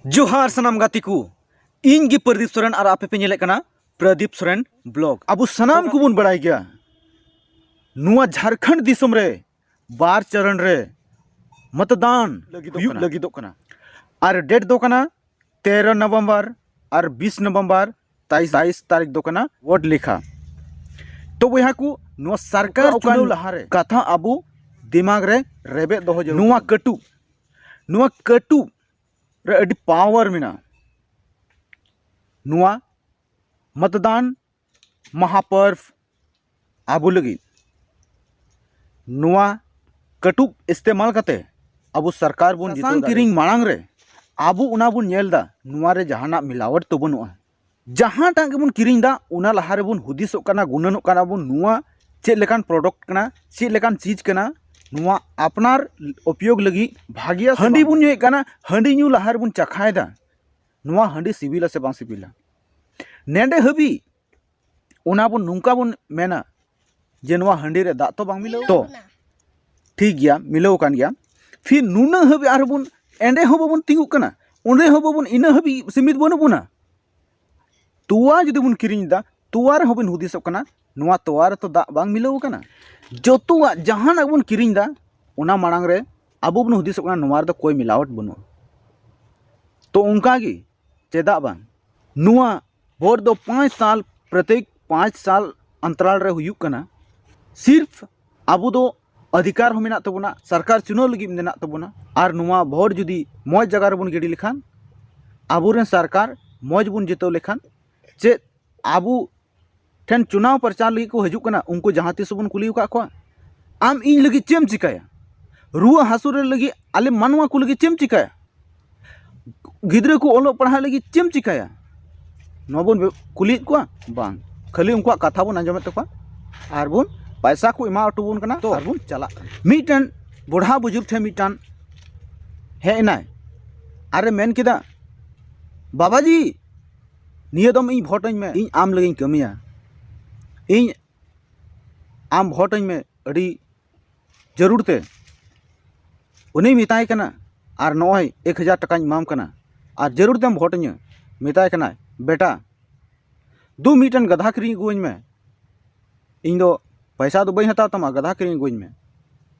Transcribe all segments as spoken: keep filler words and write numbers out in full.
ᱡᱚᱦᱟᱨ ᱥᱟᱱᱟᱢ ᱜᱟᱛᱮ ᱠᱚ, ᱤᱧ ᱜᱮ ᱯᱨᱚᱫᱤᱯ ᱥᱚᱨᱮᱱ ᱟᱨ ᱟᱯᱮ ᱯᱮ ᱧᱮᱞᱮᱫ ᱠᱟᱱᱟ ᱯᱨᱚᱫᱤᱯ ᱥᱚᱨᱮᱱ ᱵᱞᱚᱜ᱾ ᱟᱵᱚ ᱥᱟᱱᱟᱢ ᱠᱚᱵᱚᱱ ᱵᱟᱲᱟᱭ ᱜᱮᱭᱟ, ᱱᱚᱣᱟ ᱡᱷᱟᱲᱠᱷᱚᱸᱰ ᱫᱤᱥᱚᱢ ᱨᱮ ᱵᱟᱨ ᱪᱚᱨᱚᱱ ᱨᱮ ᱢᱚᱛᱫᱟᱱ ᱞᱟᱹᱜᱤᱫᱚᱜ ᱦᱩᱭᱩᱜ ᱠᱟᱱᱟ᱾ ᱞᱟᱹᱜᱤᱫᱚᱜ ᱠᱟᱱᱟ᱾ ᱟᱨ ᱰᱮᱴ ᱫᱚ ᱠᱟᱱᱟ ᱛᱮᱨᱚ ᱱᱚᱵᱷᱮᱢᱵᱚᱨ ᱟᱨ ᱵᱤᱥ ᱱᱚᱵᱷᱮᱢᱵᱚᱨ, ᱛᱟᱭᱤᱥ, ᱛᱟᱭᱤᱥ ᱛᱟᱹᱨᱤᱠᱷ ᱫᱚ ᱠᱟᱱᱟ ᱵᱷᱳᱴ ᱞᱮᱠᱷᱟ᱾ ᱛᱚ ᱵᱚᱭᱦᱟ ᱠᱚ, ᱱᱚᱣᱟ ᱥᱚᱨᱠᱟᱨ ᱚᱠᱟ ᱪᱩᱱᱟᱹᱣ ᱞᱟᱦᱟᱨᱮ ᱠᱟᱛᱷᱟ ᱟᱵᱚ ᱫᱤᱢᱟᱜᱽ ᱨᱮ ᱨᱮᱵᱮᱫ ᱫᱚᱦᱚ ᱡᱟᱹᱨᱩᱲ ᱱᱚᱣᱟ ᱠᱟᱱᱟ᱾ ᱠᱟᱹᱴᱩᱵ, ᱱᱚᱣᱟ ᱠᱟᱹᱴᱩᱵ ᱨᱮ ᱟᱹᱰᱤ ᱯᱟᱣᱟᱨ ᱢᱮᱱᱟᱜᱼᱟ᱾ ᱱᱚᱣᱟ ᱢᱚᱛᱫᱟᱱ ᱢᱟᱦᱟᱯᱚᱨᱵᱽ ᱟᱵᱚ ᱞᱟᱹᱜᱤᱫ ᱱᱚᱣᱟ ᱠᱟᱹᱴᱩᱵ ᱤᱥᱛᱮᱢᱟᱞ ᱠᱟᱛᱮ ᱟᱵᱚ ᱥᱚᱨᱠᱟᱨ ᱵᱚᱱ ᱡᱤᱛᱟᱹᱣ ᱥᱟᱥᱟᱝ ᱫᱟᱲᱮᱭᱟᱜᱼᱟ᱾ ᱠᱤᱨᱤᱧ ᱢᱟᱲᱟᱝ ᱨᱮ ᱟᱵᱚ ᱚᱱᱟ ᱵᱚᱱ ᱧᱮᱞ ᱮᱫᱟ, ᱱᱚᱣᱟ ᱨᱮ ᱡᱟᱦᱟᱱᱟᱜ ᱢᱤᱞᱟᱣᱚᱴ ᱛᱚ ᱵᱟᱹᱱᱩᱜᱼᱟ᱾ ᱡᱟᱦᱟᱸᱴᱟᱜ ᱜᱮᱵᱚᱱ ᱠᱤᱨᱤᱧ ᱮᱫᱟ, ᱚᱱᱟ ᱞᱟᱦᱟ ᱨᱮᱵᱚᱱ ᱦᱩᱫᱤᱥᱚᱜ ᱠᱟᱱᱟ, ᱜᱩᱱᱟᱹᱱᱚᱜ ᱠᱟᱱᱟ ᱵᱚᱱ, ᱱᱚᱣᱟ ᱪᱮᱫ ᱞᱮᱠᱟᱱ ᱯᱨᱚᱰᱟᱠᱴ ᱠᱟᱱᱟ, ᱪᱮᱫ ᱞᱮᱠᱟᱱ ᱪᱤᱡᱽ ᱠᱟᱱᱟ, ᱱᱚᱣᱟ ᱟᱯᱱᱟᱨ ᱩᱯᱭᱳᱜᱽ ᱞᱟᱹᱜᱤᱫ ᱵᱷᱟᱜᱮᱭᱟ ᱥᱮ ᱦᱟᱺᱰᱤ ᱵᱟᱝ? ᱵᱚᱱ ᱧᱩᱭᱮᱫ ᱠᱟᱱᱟ, ᱦᱟᱺᱰᱤ ᱧᱩ ᱞᱟᱦᱟ ᱨᱮᱵᱚᱱ ᱪᱟᱠᱷᱟᱭᱮᱫᱟ, ᱱᱚᱣᱟ ᱦᱟᱺᱰᱤ ᱥᱤᱵᱤᱞᱟ ᱥᱮ ᱵᱟᱝ ᱥᱤᱵᱤᱞᱟ? ᱱᱮᱰᱮ ᱦᱟᱹᱵᱤᱡ ᱚᱱᱟ ᱵᱚᱱ ᱱᱚᱝᱠᱟ ᱵᱚᱱ ᱢᱮᱱᱟ ᱡᱮ ᱱᱚᱣᱟ ᱦᱟᱺᱰᱤ ᱨᱮ ᱫᱟᱜ ᱛᱚ ᱵᱟᱝ ᱢᱤᱞᱟᱹᱣ ᱛᱚ ᱠᱟᱱᱟ᱾ ᱴᱷᱤᱠ ᱜᱮᱭᱟ, ᱢᱤᱞᱟᱹᱣ ᱟᱠᱟᱱ ᱜᱮᱭᱟ᱾ ᱯᱷᱤᱨ ᱱᱩᱱᱟᱹᱜ ᱦᱟᱹᱵᱤᱡ ᱟᱨᱦᱚᱸ ᱵᱚᱱ, ᱮᱸᱰᱮ ᱦᱚᱸ ᱵᱟᱵᱚᱱ ᱛᱤᱸᱜᱩᱜ ᱠᱟᱱᱟ, ᱚᱸᱰᱮ ᱦᱚᱸ ᱵᱟᱵᱚᱱ, ᱤᱱᱟᱹ ᱦᱟᱹᱵᱤᱡ ᱥᱤᱢᱤᱛ ᱵᱟᱹᱱᱩᱜ ᱵᱚᱱᱟ᱾ ᱛᱚᱣᱟ ᱡᱩᱫᱤ ᱵᱚᱱ ᱠᱤᱨᱤᱧ ᱮᱫᱟ, ᱛᱚᱣᱟ ᱨᱮᱦᱚᱸ ᱵᱚᱱ ᱦᱩᱫᱤᱥᱚᱜ ᱠᱟᱱᱟ, ᱱᱚᱣᱟ ᱛᱚᱣᱟ ᱨᱮᱛᱚ ᱫᱟᱜ ᱵᱟᱝ ᱢᱤᱞᱟᱹᱣ ᱟᱠᱟᱱᱟ᱾ ᱡᱚᱛᱚᱣᱟᱜ ᱡᱟᱦᱟᱱᱟᱜ ᱵᱚᱱ ᱠᱤᱨᱤᱧ ᱮᱫᱟ, ᱚᱱᱟ ᱢᱟᱲᱟᱝ ᱨᱮ ᱟᱵᱚ ᱵᱚᱱ ᱦᱩᱫᱤᱥᱚᱜ ᱠᱟᱱᱟ, ᱱᱚᱣᱟ ᱨᱮᱫᱚ ᱠᱳᱭ ᱢᱤᱞᱟᱣᱚᱴ ᱵᱟᱹᱱᱩᱜᱼᱟ᱾ ᱛᱚ ᱚᱱᱠᱟ ᱜᱮ ᱪᱮᱫᱟᱜ ᱵᱟᱝ? ᱱᱚᱣᱟ ᱵᱷᱳᱴ ᱫᱚ ᱯᱟᱸᱪ ᱥᱟᱞ, ᱯᱨᱚᱛᱮᱠ ᱯᱟᱸᱪ ᱥᱟᱞ ᱚᱱᱛᱨᱟᱞ ᱨᱮ ᱦᱩᱭᱩᱜ ᱠᱟᱱᱟ᱾ ᱥᱤᱨᱯᱷ ᱟᱵᱚ ᱫᱚ ᱚᱫᱷᱤᱠᱟᱨ ᱦᱚᱸ ᱢᱮᱱᱟᱜ ᱛᱟᱵᱚᱱᱟ, ᱥᱚᱨᱠᱟᱨ ᱪᱩᱱᱟᱹᱣ ᱞᱟᱹᱜᱤᱫ ᱢᱮᱱᱟᱜ ᱛᱟᱵᱚᱱᱟ᱾ ᱟᱨ ᱱᱚᱣᱟ ᱵᱷᱳᱴ ᱡᱩᱫᱤ ᱢᱚᱡᱽ ᱡᱟᱭᱜᱟ ᱨᱮᱵᱚᱱ ᱜᱤᱰᱤ ᱞᱮᱠᱷᱟᱱ, ᱟᱵᱚᱨᱮᱱ ᱥᱚᱨᱠᱟᱨ ᱢᱚᱡᱽ ᱵᱚᱱ ᱡᱤᱛᱟᱹᱣ ᱞᱮᱠᱷᱟᱱ, ᱪᱮᱫ ᱟᱵᱚ ᱴᱷᱮᱱ ᱪᱩᱱᱟᱣ ᱯᱨᱚᱪᱟᱨ ᱞᱟᱹᱜᱤᱫ ᱠᱚ ᱦᱤᱡᱩᱜ ᱠᱟᱱᱟ, ᱩᱱᱠᱩ ᱡᱟᱦᱟᱸ ᱛᱤᱥ ᱵᱚᱱ ᱠᱩᱞᱤ ᱟᱠᱟᱫ ᱠᱚᱣᱟ, "ᱟᱢ ᱤᱧ ᱞᱟᱹᱜᱤᱫ ᱪᱮᱫ ᱮᱢ ᱪᱤᱠᱟᱹᱭᱟ? ᱨᱩᱣᱟᱹ ᱦᱟᱹᱥᱩ ᱨᱮ ᱞᱟᱹᱜᱤᱫ ᱟᱞᱮ ᱢᱟᱱᱣᱟ ᱠᱚ ᱞᱟᱹᱜᱤᱫ ᱪᱮᱫ ᱮᱢ ᱪᱤᱠᱟᱹᱭᱟ?" ᱜᱤᱫᱽᱨᱟᱹ ᱠᱚ ᱚᱞᱚᱜ ᱯᱟᱲᱦᱟᱜ ᱞᱟᱹᱜᱤᱫ ᱪᱮᱫ ᱮᱢ ᱪᱤᱠᱟᱹᱭᱟ? ᱱᱚᱣᱟ ᱵᱚᱱ ᱠᱩᱞᱤᱭᱮᱫ ᱠᱚᱣᱟ? ᱵᱟᱝ, ᱠᱷᱟᱹᱞᱤ ᱩᱱᱠᱩᱣᱟᱜ ᱠᱟᱛᱷᱟ ᱵᱚᱱ ᱟᱸᱡᱚᱢᱮᱫ ᱛᱟᱠᱚᱣᱟ ᱟᱨ ᱵᱚᱱ ᱯᱟᱭᱥᱟ ᱠᱚ ᱮᱢᱟ ᱦᱚᱴᱚ ᱵᱚᱱ ᱠᱟᱱᱟ, ᱛᱚ ᱟᱨ ᱵᱚᱱ ᱪᱟᱞᱟᱜ ᱠᱟᱱᱟ᱾ ᱢᱤᱫᱴᱮᱱ ᱵᱚᱲᱦᱟ ᱵᱩᱡᱩᱨᱜ ᱴᱷᱮᱱ ᱢᱤᱫᱴᱟᱱ ᱦᱮᱡ ᱮᱱᱟᱭ ᱟᱨᱮ ᱢᱮᱱ ᱠᱮᱫᱟ, "ᱵᱟᱵᱟᱡᱤ, ᱱᱤᱭᱟᱹ ᱫᱚᱢ ᱤᱧ ᱵᱷᱳᱴ ᱟᱹᱧ ᱢᱮ, ᱤᱧ ᱟᱢ ᱞᱟᱹᱜᱤᱫ ᱤᱧ ᱠᱟᱹᱢᱤᱭᱟ, ᱤᱧ ᱟᱢ ᱵᱷᱳᱴ ᱟᱹᱧ ᱢᱮ, ᱟᱹᱰᱤ ᱡᱟᱹᱨᱩᱲ ᱛᱮ ᱩᱱᱤᱭ ᱢᱮᱛᱟᱭ ᱠᱟᱱᱟ, ᱟᱨ ᱱᱚᱜᱼᱚᱭ ᱮᱠ ᱦᱟᱡᱟᱨ ᱴᱟᱠᱟᱧ ᱮᱢᱟᱢ ᱠᱟᱱᱟ, ᱟᱨ ᱡᱟᱹᱨᱩᱲ ᱛᱮᱢ ᱵᱷᱳᱴ ᱟᱹᱧᱟᱹ, ᱢᱮᱛᱟᱭ ᱠᱟᱱᱟᱭ, ᱵᱮᱴᱟ, ᱫᱩ ᱢᱤᱫᱴᱮᱱ ᱜᱟᱫᱷᱟ ᱠᱤᱨᱤᱧ ᱟᱹᱜᱩᱣᱟᱹᱧ ᱢᱮ, ᱤᱧ ᱫᱚ ᱯᱚᱭᱥᱟ ᱫᱚ ᱵᱟᱹᱧ ᱦᱟᱛᱟᱣ ᱛᱟᱢᱟ, ᱜᱟᱫᱷᱟ ᱠᱤᱨᱤᱧ ᱟᱹᱜᱩᱣᱟᱹᱧ ᱢᱮ᱾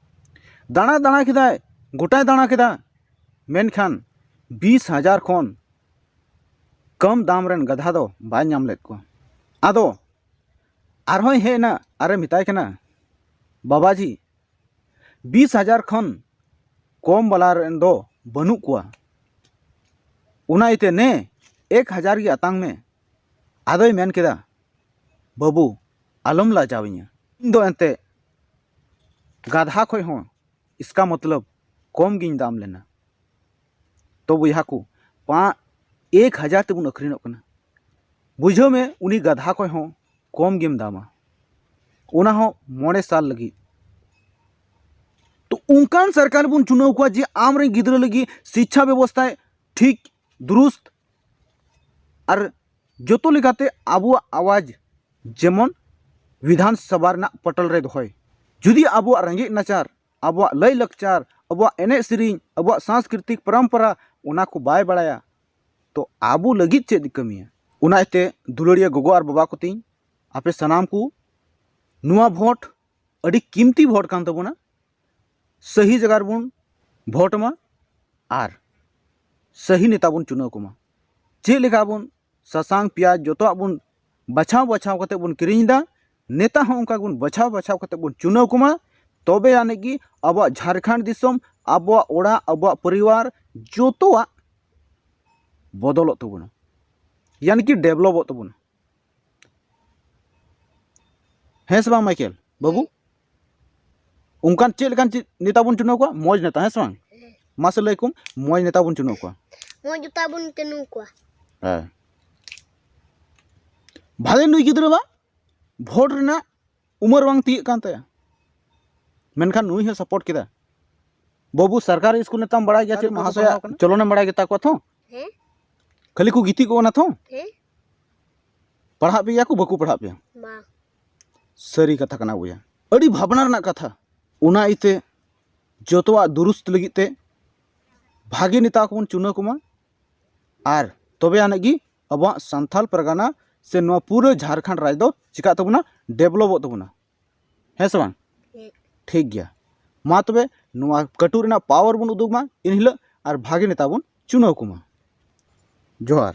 ᱫᱟᱬᱟ ᱫᱟᱬᱟ ᱠᱮᱫᱟᱭ, ᱜᱚᱴᱟᱭ ᱫᱟᱬᱟ ᱠᱮᱫᱟ, ᱢᱮᱱᱠᱷᱟᱱ ᱵᱤᱥ ᱦᱟᱡᱟᱨ ᱠᱷᱚᱱ ᱠᱚᱢ ᱫᱟᱢ ᱨᱮᱱ ᱜᱟᱫᱷᱟ ᱫᱚ ᱵᱟᱭ ᱧᱟᱢ ᱞᱮᱫ ᱠᱚᱣᱟ᱾ ᱟᱫᱚ ᱟᱨᱦᱚᱸᱭ ᱦᱮᱡ ᱮᱱᱟ ᱟᱨᱮ ᱢᱮᱛᱟᱭ ᱠᱟᱱᱟ, ᱵᱟᱵᱟᱡᱤ, ᱵᱤᱥ ᱦᱟᱡᱟᱨ ᱠᱷᱚᱱ ᱠᱚᱢ ᱵᱟᱞᱟ ᱨᱮᱱ ᱫᱚ ᱵᱟᱹᱱᱩᱜ ᱠᱚᱣᱟ, ᱚᱱᱟ ᱤᱭᱟᱹᱛᱮ ᱱᱮ ᱮᱠ ᱦᱟᱡᱟᱨ ᱜᱮ ᱟᱛᱟᱝ ᱢᱮ᱾ ᱟᱫᱚᱭ ᱢᱮᱱ ᱠᱮᱫᱟ, ᱵᱟᱹᱵᱩ, ᱟᱞᱚᱢ ᱞᱟᱡᱟᱣᱤᱧᱟ, ᱤᱧ ᱫᱚ ᱮᱱᱛᱮ ᱜᱟᱫᱷᱟ ᱠᱷᱚᱡ ᱦᱚᱸ ᱤᱥᱠᱟ ᱢᱚᱛᱞᱚᱵ ᱠᱚᱢ ᱜᱤᱧ ᱫᱟᱢ ᱞᱮᱱᱟ᱾ ᱛᱚ ᱵᱚᱭᱦᱟ ᱠᱚ, ᱯᱟ ᱮᱠ ᱦᱟᱡᱟᱨ ᱛᱮᱵᱚᱱ ᱟᱹᱠᱷᱨᱤᱧᱚᱜ ᱠᱟᱱᱟ᱾ ᱵᱩᱡᱷᱟᱹᱣ ᱢᱮ, ᱩᱱᱤ ᱜᱟᱫᱷᱟ ᱠᱷᱚᱡ ᱦᱚᱸ ᱠᱚᱢ ᱜᱮᱢ ᱫᱟᱢᱟ, ᱚᱱᱟ ᱦᱚᱸ ᱢᱚᱬᱮ ᱥᱟᱞ ᱞᱟᱹᱜᱤᱫ᱾ ᱛᱚ ᱚᱱᱠᱟᱱ ᱥᱚᱨᱠᱟᱨ ᱵᱚᱱ ᱪᱩᱱᱟᱹᱣ ᱠᱚᱣᱟ ᱡᱮ ᱟᱢᱨᱮᱱ ᱜᱤᱫᱽᱨᱟᱹ ᱞᱟᱹᱜᱤᱫ ᱥᱤᱪᱪᱷᱟ ᱵᱮᱵᱚᱥᱛᱷᱟᱭ ᱴᱷᱤᱠ ᱫᱩᱨᱩᱥᱛ ᱟᱨ ᱡᱚᱛᱚ ᱞᱮᱠᱟᱛᱮ ᱟᱵᱚᱣᱟᱜ ᱟᱣᱟᱡᱽ ᱡᱮᱢᱚᱱ ᱵᱤᱫᱷᱟᱱ ᱥᱚᱵᱷᱟ ᱨᱮᱱᱟᱜ ᱯᱚᱴᱚᱞ ᱨᱮ ᱫᱚᱦᱚᱭ᱾ ᱡᱩᱫᱤ ᱟᱵᱚᱣᱟᱜ ᱨᱮᱸᱜᱮᱡ ᱱᱟᱪᱟᱨ, ᱟᱵᱚᱣᱟᱜ ᱞᱟᱹᱭ ᱞᱟᱠᱪᱟᱨ, ᱟᱵᱚᱣᱟᱜ ᱮᱱᱮᱡ ᱥᱮᱨᱮᱧ, ᱟᱵᱚᱣᱟᱜ ᱥᱟᱝᱥᱠᱨᱤᱛᱤᱠ ᱯᱚᱨᱚᱢᱯᱚᱨᱟ, ᱚᱱᱟ ᱠᱚ ᱵᱟᱭ ᱵᱟᱲᱟᱭᱟ, ᱛᱚ ᱟᱵᱚ ᱞᱟᱹᱜᱤᱫ ᱪᱮᱫ ᱮ ᱠᱟᱹᱢᱤᱭᱟ? ᱚᱱᱟ ᱤᱭᱟᱹᱛᱮ ᱫᱩᱞᱟᱹᱲᱤᱭᱟᱹ ᱜᱚᱜᱚ ᱟᱨ ᱵᱟᱵᱟ ᱠᱚ ᱛᱤᱧ, ᱟᱯᱮ ᱥᱟᱱᱟᱢ ᱠᱚ, ᱱᱚᱣᱟ ᱵᱷᱳᱴ ᱟᱹᱰᱤ ᱠᱤᱢᱛᱤ ᱵᱷᱳᱴ ᱠᱟᱱ ᱛᱟᱵᱚᱱᱟ᱾ ᱥᱟᱹᱦᱤ ᱡᱟᱭᱜᱟ ᱨᱮᱵᱚᱱ ᱵᱷᱳᱴ ᱢᱟ ᱟᱨ ᱥᱟᱹᱦᱤ ᱱᱮᱛᱟ ᱵᱚᱱ ᱪᱩᱱᱟᱹᱣ ᱠᱚᱢᱟ᱾ ᱪᱮᱫ ᱞᱮᱠᱟ ᱵᱚᱱ ᱥᱟᱥᱟᱝ ᱯᱮᱸᱭᱟᱡᱽ ᱡᱚᱛᱚᱣᱟᱜ ᱵᱚᱱ ᱵᱟᱪᱷᱟᱣ ᱵᱟᱪᱷᱟᱣ ᱠᱟᱛᱮ ᱵᱚᱱ ᱠᱤᱨᱤᱧ ᱮᱫᱟ, ᱱᱮᱛᱟ ᱦᱚᱸ ᱚᱱᱠᱟ ᱜᱮᱵᱚᱱ ᱵᱟᱪᱷᱟᱣ ᱵᱟᱪᱷᱟᱣ ᱠᱟᱛᱮ ᱵᱚᱱ ᱪᱩᱱᱟᱹᱣ ᱠᱚᱢᱟ᱾ ᱛᱚᱵᱮ ᱟᱹᱱᱤᱡ ᱜᱮ ᱟᱵᱚᱣᱟᱜ ᱡᱷᱟᱲᱠᱷᱚᱸᱰ ᱫᱤᱥᱚᱢ, ᱟᱵᱚᱣᱟᱜ ᱚᱲᱟᱜ, ᱟᱵᱚᱣᱟᱜ ᱯᱚᱨᱤᱵᱟᱨ ᱡᱚᱛᱚᱣᱟᱜ ᱵᱚᱫᱚᱞᱚᱜ ᱛᱟᱵᱚᱱᱟ, ᱭᱟᱱᱤ ᱠᱤ ᱰᱮᱵᱷᱞᱚᱯᱚᱜ ᱛᱟᱵᱚᱱᱟ᱾ ᱦᱮᱸ ᱥᱮ ᱵᱟᱝ ᱢᱟᱭᱠᱮᱞ ᱵᱟᱹᱵᱩ? ᱚᱱᱠᱟᱱ ᱪᱮᱫ ᱞᱮᱠᱟᱱ ᱪᱮᱫ ᱱᱮᱛᱟ ᱵᱚᱱ ᱪᱩᱱᱟᱹᱣ ᱠᱚᱣᱟ? ᱢᱚᱡᱽ ᱱᱮᱛᱟ, ᱦᱮᱸ ᱥᱮ ᱵᱟᱝ? ᱢᱟᱥᱮ ᱞᱟᱹᱭ ᱠᱚᱢ, ᱢᱚᱡᱽ ᱱᱮᱛᱟ ᱵᱚᱱ ᱪᱩᱱᱟᱹᱣ ᱠᱚᱣᱟ᱾ ᱢᱚᱡᱽ ᱱᱮᱛᱟ ᱵᱚᱱ ᱪᱩᱱᱟᱹᱣ ᱠᱚᱣᱟ᱾ ᱦᱮᱸ, ᱵᱷᱟᱞᱮ ᱱᱩᱭ ᱜᱤᱫᱽᱨᱟᱹ ᱢᱟ ᱵᱷᱳᱴ ᱨᱮᱱᱟᱜ ᱩᱢᱟᱹᱨ ᱵᱟᱝ ᱛᱤᱭᱟᱹᱜ ᱠᱟᱱ ᱛᱟᱭᱟ, ᱢᱮᱱᱠᱷᱟᱱ ᱱᱩᱭ ᱦᱚᱸ ᱥᱟᱯᱳᱨᱴ ᱠᱮᱫᱟ᱾ ᱵᱟᱹᱵᱩ, ᱥᱚᱨᱠᱟᱨᱤ ᱥᱠᱩᱞ ᱱᱮᱛᱟᱢ ᱵᱟᱲᱟᱭ ᱜᱮᱭᱟ ᱪᱮᱫ ᱢᱟᱦᱟᱥᱚᱭᱟᱜ ᱪᱚᱞᱚᱱᱮᱢ ᱵᱟᱲᱟᱭ ᱜᱮᱛᱟ ᱠᱚᱣᱟ ᱛᱷᱚ? ᱦᱮᱸ? ᱠᱷᱟᱹᱞᱤ ᱠᱚ ᱜᱤᱛᱤᱡ ᱠᱚᱜ ᱠᱟᱱᱟ ᱛᱷᱚ? ᱦᱮᱸ? ᱯᱟᱲᱦᱟᱜ ᱯᱮᱭᱟ ᱠᱚ, ᱵᱟᱠᱚ ᱯᱟᱲᱦᱟᱜ ᱯᱮᱭᱟ? ᱵᱟᱝ᱾ ᱥᱟᱹᱨᱤ ᱠᱟᱛᱷᱟ ᱠᱟᱱᱟ ᱵᱚᱭᱦᱟ, ᱟᱹᱰᱤ ᱵᱷᱟᱵᱽᱱᱟ ᱨᱮᱱᱟᱜ ᱠᱟᱛᱷᱟ᱾ ᱚᱱᱟ ᱤᱭᱟᱹᱛᱮ ᱡᱚᱛᱚᱣᱟᱜ ᱫᱩᱨᱩᱥᱛ ᱞᱟᱹᱜᱤᱫ ᱛᱮ ᱵᱷᱟᱜᱮ ᱱᱮᱛᱟ ᱠᱚᱵᱚᱱ ᱪᱩᱱᱟᱹᱣ ᱠᱚᱢᱟ᱾ ᱟᱨ ᱛᱚᱵᱮ ᱟᱹᱱᱤᱡ ᱜᱮ ᱟᱵᱚᱣᱟᱜ ᱥᱟᱱᱛᱟᱞ ᱯᱟᱨᱜᱟᱱᱟ ᱥᱮ ᱱᱚᱣᱟ ᱯᱩᱨᱟᱹ ᱡᱷᱟᱲᱠᱷᱚᱸᱰ ᱨᱟᱡᱽ ᱫᱚ ᱪᱤᱠᱟᱜ ᱛᱟᱵᱚᱱᱟ, ᱰᱮᱵᱷᱞᱚᱯᱚᱜ ᱛᱟᱵᱚᱱᱟ᱾ ᱦᱮᱸ ᱥᱮ ᱵᱟᱝ? ᱴᱷᱤᱠ᱾ ᱴᱷᱤᱠ ᱜᱮᱭᱟ᱾ ᱢᱟ ᱛᱚᱵᱮ ᱱᱚᱣᱟ ᱠᱟᱹᱴᱩᱵ ᱨᱮᱱᱟᱜ ᱯᱟᱣᱟᱨ ᱵᱚᱱ ᱩᱫᱩᱜ ᱢᱟ ᱮᱱᱦᱤᱞᱳᱜ, ᱟᱨ ᱵᱷᱟᱜᱮ ᱱᱮᱛᱟ ᱵᱚᱱ ᱪᱩᱱᱟᱹᱣ ᱠᱚᱢᱟ᱾ ᱡᱚᱦᱟᱨ᱾